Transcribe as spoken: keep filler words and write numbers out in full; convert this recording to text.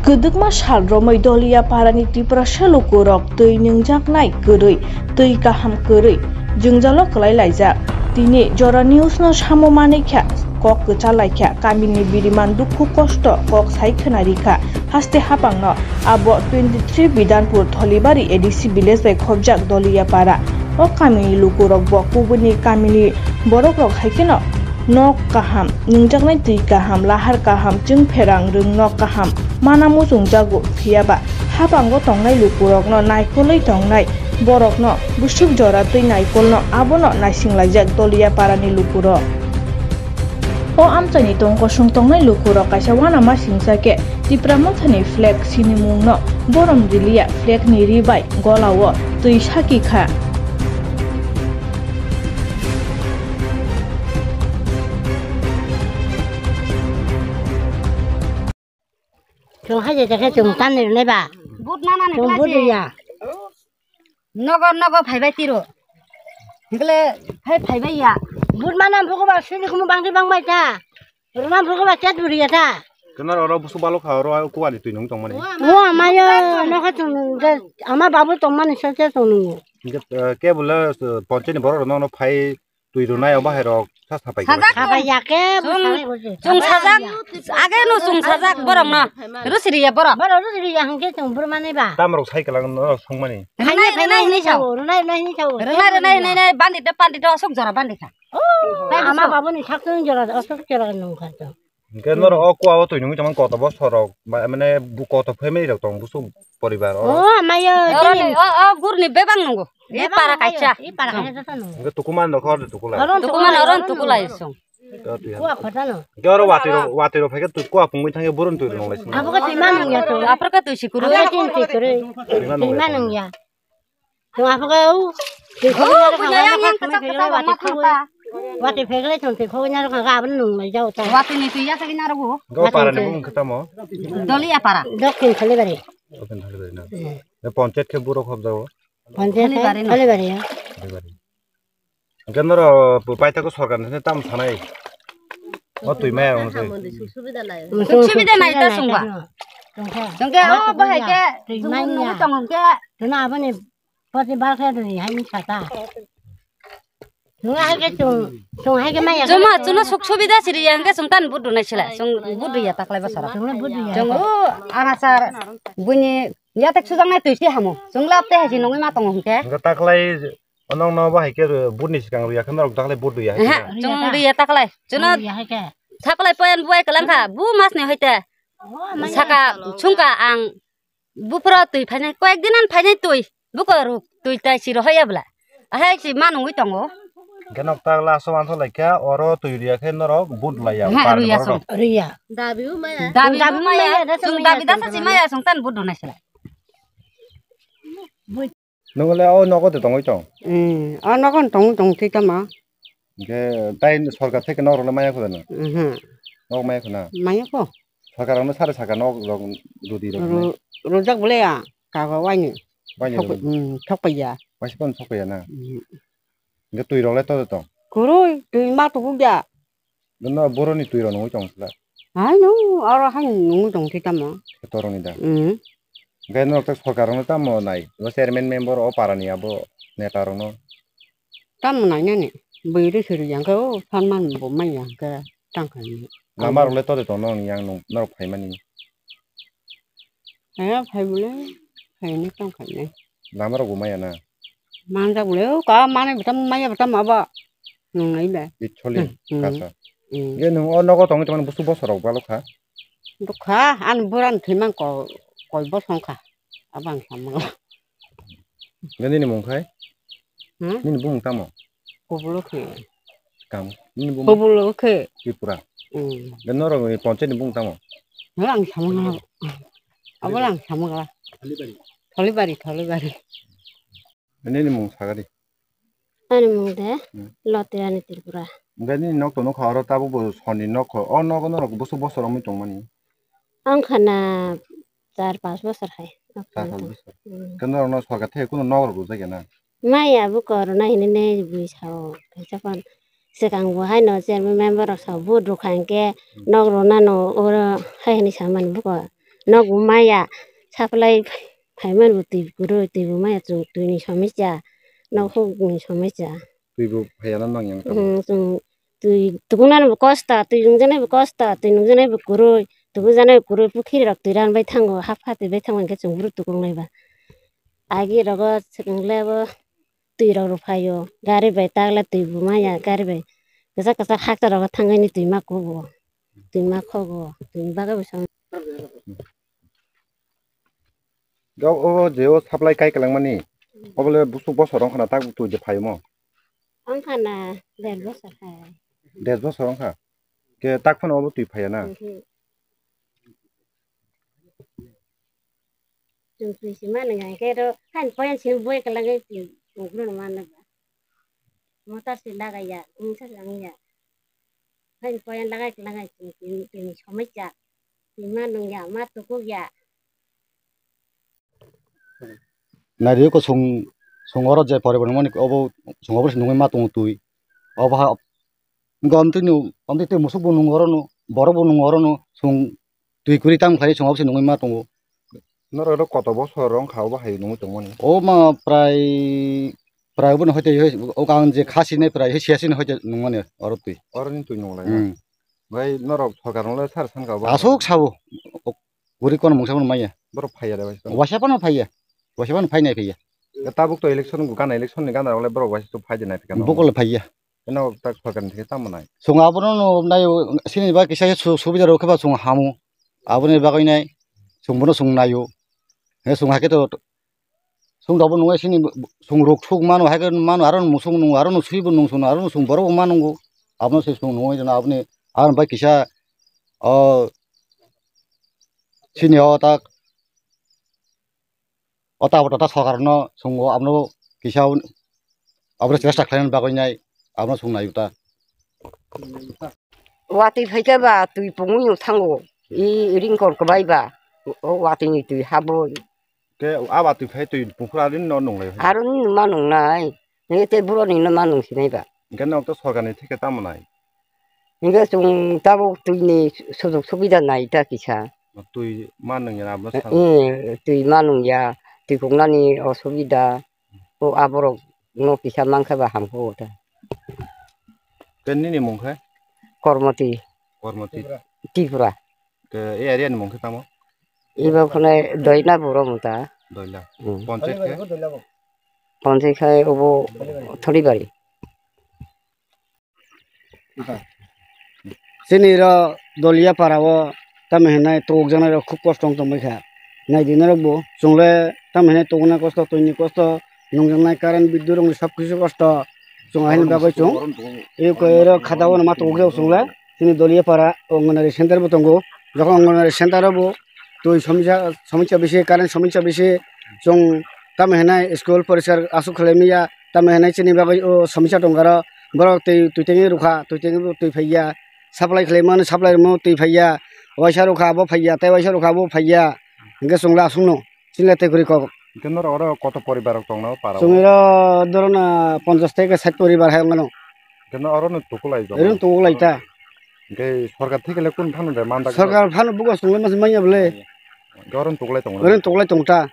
Kwdwkma sal romwi Doliya parani Tiprasa lukurok twi nwngjaknai kwrwi, twi kaham kwrwi jwngjalo kwlai laijak. Tini Jora News no samo manwi kha, kok kwchar lai kha, kamini biriman dukhu kosto kok sai khwna ri kha. Haste hapangno abo twenty three Bidanpur Tholibari A D C village bai khobjak Doliya para. O kamini lukurok bo kubuni kamini borokrok hai kheno nok kaham, nwngjaknai twi kaham, lahar kaham, chwng pherang rwng nok kaham mana muchungjago, phiyaba hapango tongnai lukurokno naikolwi tongnai borokno bwswk jora twi naikolno abono naisinglaijak Doliya parani lukurok. O amchaini tong kosong tongnai lukurok kaisa uanama singsa khe Tipra Mothani flag sinimungno borom riliya, flag ni ri bai golao twi saki kha. Chwng hai je khe chwng tan ni rwnai ba. But nana ni chwng class but e. Ya. Nogo, nogo phaibai tiro. Hingkle hai phaibai ya. But mana buku ba sini kumu bangdi bangbai ta. Rwna buku ba chat buriya ta. Kenar oro busu balok kha oro kuwani twi nung tongmani. O amayo nokha chwng nung je ama babu tongmani sa chat chwng nung. Hingke, eh, ke bole, eh, poncheni borok rok nono phai twi rwnai o bahai rok sa sapai. Sajak. Sabai ya ke, chwng, bwsai bwsai. Chwng sajak, age no chwng sajak borok no. Rusiri ya borok. Borok rusiri ya hingke chwng burmani ba. Tam rok sai kalang no songmani. Rwnai, rwnai, rwnai, hinwi sao, rwnai, rwnai, hinwi sao. Rwnai, rwnai, hinwi nai, bandi de, bandi de, asok jora bandi kha. Oh, ama babu ni sak chwng jora, asok jora nung kha to. Hingke norok o kua o twi nungwi tongmani koto bosor rok, ba, mane bu-, koto family rok tong busu poribar oro. Oh, amayo, oro chini ni, o, o gurni bebak nungo. I bebak para nungo, kaisa. I para kaisa joto nungo. Hingke tukuman rok hor tukulai. Oron tukulai, oron tukulai song. Kua khotano. Hingke oro watwi rok, watwi rok phaikhe twi kua pungwi thangkhe burun twi rwnai song. Abo khe twi ma nung ya to. Apor khe twi sikurui. Abo khe twi sikurui. Twi ma nung ya. Twi ma nung ya. Chwng aphakhe o, twi khogwi narwkha, bunya yang yang kachak kachak ma thangta. Watwi pheglai chwng twi khogwi narwkha, aboni nung lai jao ta. Watwi ni twi yachagwi narwgo. Go para ni bumung khe tamo? Doliya para. Dokhin Tholibari. Dokhin Tholibari na. Hmm. E ponchayat khe borok hobjago? Ponchayat Tholibari no. Tholibari ya. Tholibari. Hingke norok paithago sorkar ni tamo sanai? O twi maya rok no twi. Subida nai ta chwngba. Chwngkhe o bahai khe twi maya. Chwng nugwi tongo hingkhe. Tuna aboni Poti balkhe duni hai ni sata. Nung hai ke chung, chung hai ke maya. Chuma, chuna suk subida siri yang ke chung tan budu nai sila. Chung budu ya taklai basara. Chung budu ya. Chung o anasar buni ya tek sujang nai tui si hamo. Chung lap te hai si nungwi ma tongo hingke. Hingke taklai onong no bahai ke budni sikang ruya khe norok taklai budu ya. Ehe, chung ruya taklai. Chuna taklai poyan buai kalang kha. Bu mas ni hoite. Saka chungka ang Buphuru twi phainai, koyek din an phainai twi. Buko ruk twi tai si rohor ya bwla. Ahai si ma nungwi tongo. Hingke nok tak last o mantho lai kha, oro twi ruya khe norok vote lai ya, ha, parni ruya borok song. Ruya. Dabi bo maya. Dabi bo maya, da chwng dabi da sa si maya song tan vote donai sila. Nung le o nogo de tongwi tong? Hmm, o nogo tongwi tong thwi tamo. Hingke tai sorkar theke nok rok le maya kho da no? Mhm. Nok maya kho na? Maya kho. Sorkar rok no sari saka nok rok rudi rok. Ru-, rujak bole ya, kago waini. Waini rudi. Hmm, thok paiya. Waisa pon thok paiya na? Hmm. Hingke twi rok le to to? Kwrwi, twi ma tubu ya. Bono boroni twi rok nungwi tong sila. Hai no, oro hai nungwi tong thwi tamo. Toroni da. Hmm. Hingke norok to sorkar rok no tamo nai? Bo chairman member o para ni abo neta rok no. Tamo nainani? Bwrwi siri yang khe o sanman bo manya hwnkhe tang khainai. Lama rok le tode tong nong yang nung norok phaimani? Haya phai bole phaini tang khainai. Lama rok bo maya na? Manjak bole o ka manai bwtam maya bwtam abo nung nai le. Icholi. Hmm, hmm. Kasa. Hmm. Ge nung o nogo tongwi tongmani busu bosor rok balo kha? Bwkha ani buran thwimang ko koi bosong kha. Abang samung. Nini mung khai? Hmm? Nini bung tamo? Kubulo khe. Kam. Nini bung? Kubulo khe. Tripura. Hmm. Dan norok ni ponchayat ni bung tamo? Hwla ang samung. Abola ang samung la. Tholibari, Tholibari. Nini mung sagadi. Ani mung de Hmm. Lotirani Tripura. Hingke nini nok tongo kha oro tabuk bo sonni nok kho. O nogo norok bosor bosor romwi tongmani? Ang khana char panch bosor hai. Char panch bosor. Hmm. Hingke norok no sorkar thai kunu nok rok rwjak ya na? Maya buko rwna hinwi ne bui sao. Kaisa phan swkang bo haino chairman member rok sao vote rwkha hingke Hmm. nok rwnano oro hai hinwi samani buko. Nok bo maya, supply phaimani bo twi kwrwi, twi bo maya, chwng twi ni somosya, nok huk ni somosya. Twi bo phaiya na nang yang tamo? Hmm, chwng twi tukungnani bo kosto, twi nungjaknai bo kosto, twi nungjaknai bo kwrwi, tukujaknai bo kwrwi, pukhiri rok twi ran bai thango, hapha twi bai thango, hinkhe chwng bwrwi tukungnai ba. Agi rogo chwng le bo twi rok rw phaio, gari bai takle twi bo maya, gari bai kwchak kwchak hakcha rogo thangwi twi ma kugo, twi ma khogo, twi bagwi bo song. Ga o je o supply kai kwlangmani, obole busuk bosor wngkha na tak twi je phaimo? Wngkha na der bosor hai. Der bosor wngkha? Ke tak phano obo twi phaiya na? Mhm. Chwng twi si mano ya, ke ro, hain poyan si boi kwlangwi twi, twi bwrwino mano ba. Motor si lagaiya, wngsa si wngya. Hain poyan lagai kwlangwi twi, twi, twi somosya. Twi ma nungya, ma tukukya. Naidi ko chwng, chwng oro je poribar nungmani obo chwng obo se nungwi ma tongo twi. Obo ha, gom twi nu, gom twi twi musuk bo nung oro no, borok bo nung oro no, chwng twi kwrwi tang khlai chwng obo se nungwi ma tongo. Norok oro koto bosor wngkha obo hai nungwi tongmani? O ma prai, prai obo no hoite, o ang je kha sinai prai he sia sinai hoite nungmani oro twi. Oro ni twi nung lai. Hmm. Bai norok sorkar no le sar sankha obo? Aswk sabo. Guri kono mungsa phano maya. Borok phaiya de bai. Waisa phano phaiya. Waisa phano phainai phaiya. Tabuk to election, gana election ni gana rok le borok waisa to phai de nai phai kha. Bokol phaiya. Eno tak sorkar ni theke tamo nai. Chwng abono no naio, sini ba kisa su-, subida rok khe ba chwng hamu. Aboni bagwi nai chwng bono chwng naio. He chwng hakhe to Chwng rokbo nungwi sini chwng ruk suk mano, hai khe mano, aro musuk nung, aro no swibo nung, chwng aro no chwng borok bo ma nungo. Abono se chwng nungwi rwna aboni, aboni bai kisa, o, sini o tak, o ta, o ta sorkar no chwngo, abono kisa, abono chesta khlaina bagwi nai, abono chwng naio ta. Watwi phaikhe ba twi pungwi no thango, i ringkor kwbai ba, o watwi ni twi habo. Ke a watwi phai twi buphuru arin no nunglai. Aro ni ma nungnai. Ni te buro ni no ma nung sinai ba. Hingke nok to sorkar ni theke tamo nai. Hingke chwng tabuk twi ni sujug subida nai ta kisa. Twi ma nung ya abo sa. Eh, twi ma nung ya, twi kuknani osubida. O aborok no kisa mankha ba hamkha o ta. Ke nini mung khe? Kormoti. Kormoti. Tripura. Ke e area ni mung khe tamo? Ibo khone Doila buro mota. Doila. Hmm. Panchayat khe? Panchayat khai obo Thoribari. Chini ro Dolia para o tamo hinai tokjaknai rok khub kosto wng tongbai kha. Nai di norok bo chwng le tamo hinai tokna kosto, twi ni kosto, nungjaknai current, bidyut rok ni sob kisu kosto. Chwng ahini bagwi chwng eko ero khata o no ma tongkhe chwng le chini Dolia para Anganwadi center bo tongo. Jokhon Anganwadi center o bo twi somisa, somisa bisi, current somisa bisi, chwng tamo hinai school poriskar aswk khlai manya, tamo hinai chini bagwi o somisa tongkha ro, borok twi, twi tengwi rwkha, twi tengwi bo twi phaiya, supply khlai mano, supply rwmano twi phaiya, waisa rwkha abo phaiya, tei waisa rwkha abo phaiya, hwnkhe chwng le aswkno. Chini le tei kwrwi kok. Hingke norok oro koto poribar rok tongna o para o? Chwng oro dorona ponchash tei sait poribar hai wngmano. Hingke no oro no tukulai tongo? Oro no tukulai ta. Hingke sorkar theke le kunu phano de manda? Sorkar phano bugo chwng le masa manya bole. Hingke oro no tukulai tongo? Oro no tukulai tong ta.